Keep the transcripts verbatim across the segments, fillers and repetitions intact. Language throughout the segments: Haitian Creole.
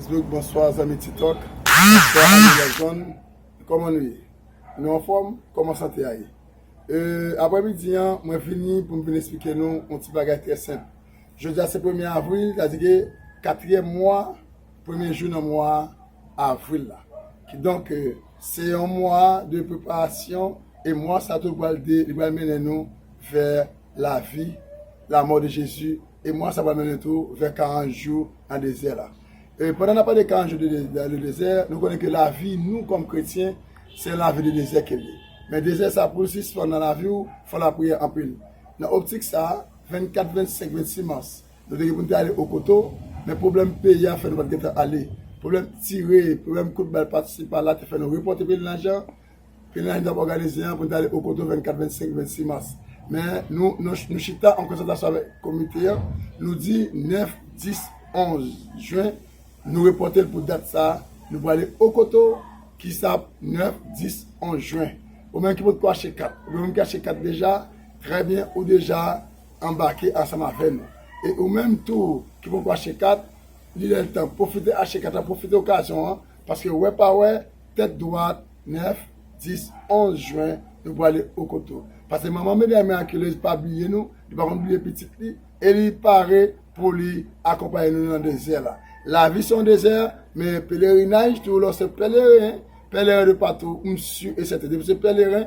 Douk, bonswa zanmi TikTok. Bonswa ami lèzòn. Kòman nou ye? Nou anfòm? Kòman sante a ye? E, aprè midi an, mwen vini pou m vin eksplike nou yon ti bagay trè senp. Jodi a se premye avril, sa di ke katriyèm mwa, premye jou nan mwa avril la. Kidonk, e, se yon mwa de preparasyon, e mwa sa tou pral de, li pral mennen nou vè lavi, la mò de Jezi, e mwa sa pral mennen tou vè karant jou nan dezè la. E pandan n ap pale de karant jou de, de, de dezè, nou konnen ke lavi nou kòm kretyen, se yon lavi de dezè ke l ye. Men dezè sa pou l sispann nan lavi w, fò lapriyè anpil. Nan optik sa, vennkat, vennsenk, vennsis mas, nou te gen pou n te ale Okoto, men pwoblèm peyi a fè nou pa t gentan ale. Pwoblèm tire, pwoblèm kout bal pati pala te fè nou repòte pelenaj lan. Pelenaj nou t ap òganize an pou n te ale Okoto vennkat, vennsenk, vennsis mas. Men nou, nou, nou chita an konsiltasyon avèk komite an, nou di nèf, dis, onz jen, nou repòte l pou dat sa a, nou prale Okoto, ki sa ap nèf, dis, onz jen. Ou menm ki potko achte kat, ou menm ki achte kat deja, trè byen, ou deja anbake ansanm avè nou. E ou menm tou ki potko achte kat, li lè l tan, pwofite achte kat la, pwofite okazyon an, paske wè pa wè, tèt dwat, nèf, dis, onz jen, nou prale Okoto. Paske manman Medam Mirakilez pa bliye nou, li pa konn bliye pitit li, e li pare pou li akonpaye nou nan dezè la. Lavi se yon dezè, men pelerinaj tou, lè w se pèleren, pèleren de patou, m si e sèten, depi w se pèleren,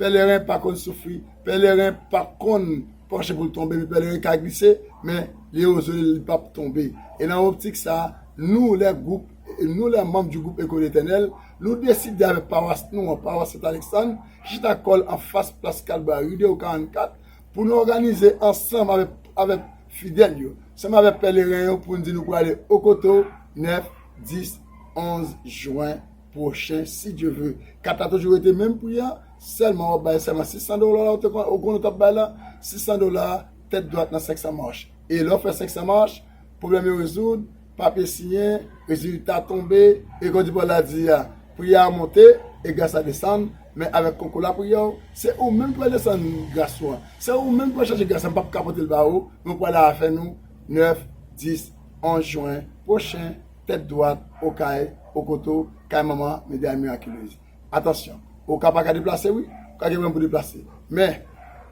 pèleren pa konn soufri, pèleren pa konn panche pou l tonbe, men pèleren ka glise, men li ewoze li p ap tonbe. E nan optik sa, nou, lè gwoup, nou, lè manm di gwoup Eko Letènèl, nou deside avèk pawas nou an, pawas Sent Aleksann, ki chita kò l anfas plas Kalbari, ri Dewo karannkat, pou nou òganize ansanm avèk, avèk fidèl yo, ansanm avèk pèleren yo, pou n di nou prale Okoto, nèf, dis, onz jen pwochen, si Dye vle. Kat la toujou rete menm pri an, sèlman w ap bay sèlman sis san dola la, ou te konn, ou konn ou t ap bay la, sis san dola, tèt dwat nan senk san mach. E lè w fè senk san mach, pwoblèm yo rezoud, papye siyen, rezilta tonbe, e kon di pawòl la di a, pri a monte, e gaz la desann, men avèk konkou lapriyè w, se ou menm ki pral desann gaz ou an. Se ou menm ki pral chache gaz la, m p ap ka pote l ba ou, men w prale avè nou, nèf, dis, onz jen pwochen, tèt dwat, Okay, Okoto, kay manman Medam Mirakilez. Atansyon, ou ka pa ka deplase, wi, ou ka gen pwoblèm pou deplase. Men,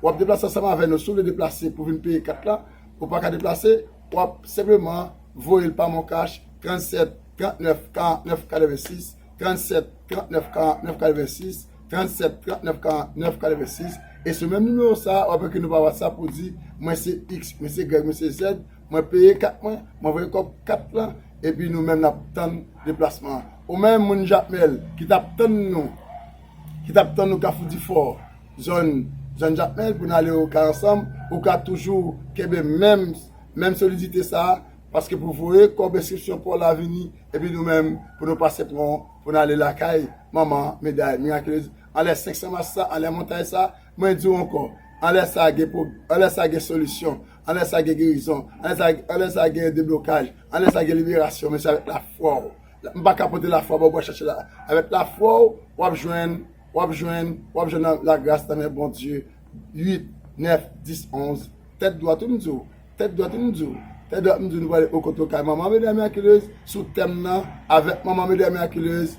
w ap deplase ansanm avè nou, si w vle deplase pou vin peye kat la, ou pa ka deplase, w ap senpleman voye l pa MonCash, trannsèt, trannèf, karannèf, katrevensis, trannsèt, trannèf, karannèf, katrevensis, trannsèt, trannèf, karannèf, katrevensis. E sou menm nimewo sa a, w ap ekri nou pa WhatsApp pou di, mwen se X, mwen se Y, mwen se Z, mwen peye kat mwen, mwen voye kòb kat lan, epi nou menm n ap tann deplasman an. Ou menm, moun Jakmèl, ki t ap tann nou, ki t ap tann nou Kafou Difò, zòn, zòn Jakmèl, pou n ale Okay ansanm, ou ka toujou kenbe menm, menm solidite sa a, paske pou voye kòb enskripsyon pa w la vini, epi nou menm, pou nou pase pran w, pou n ale lakay manman Medam Mirakilez, anlè senk san mas sa, anlè montay sa, mwen di w ankò, anlè sa gen pwob-, anlè sa gen solisyon, anlè sa gen gerizon, anlè sa, anlè sa gen deblokaj, anlè sa gen liberasyon, men se avèk lafwa w. M pa ka pote lafwa ba w pou w al chache la. Avèk lafwa w, w ap jwenn, w ap jwenn, w ap jwenn la, lagras nan men Bondye. Uit, nèf, dis, onz, tèt dwat wi m di w, tèt dwat wi m di w, tèt dwat m di w, nou prale Okoto kay manman Medam Mirakilez, sou tèm nan, avèk manman Medam Mirakilez,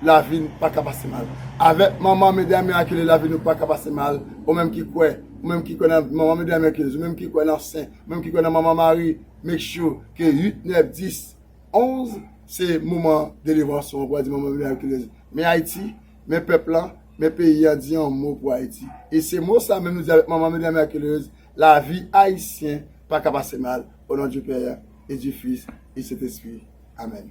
lavi n pa ka pase mal. Avèk manman Medam Mirakilez, lavi nou pa ka pase mal. Ou menm ki kwè, ou menm ki kwè nan manman Medam Mirakilez, ou menm ki kwè nan sen, ou menm ki kwè nan Manman Mari, make sure ke uit, nèf, dis, onz, se moman delivrans ou an, pou w di manman Medam Mirakilez, men Ayiti, men pèp lan, men peyi an, di yon mo pou Ayiti. E se mo sa menm nou di avèk manman Medam Mirakilez, lavi ayisyen pa ka pase mal. Au nom du Père et du Fils et du Saint-Esprit. Amèn.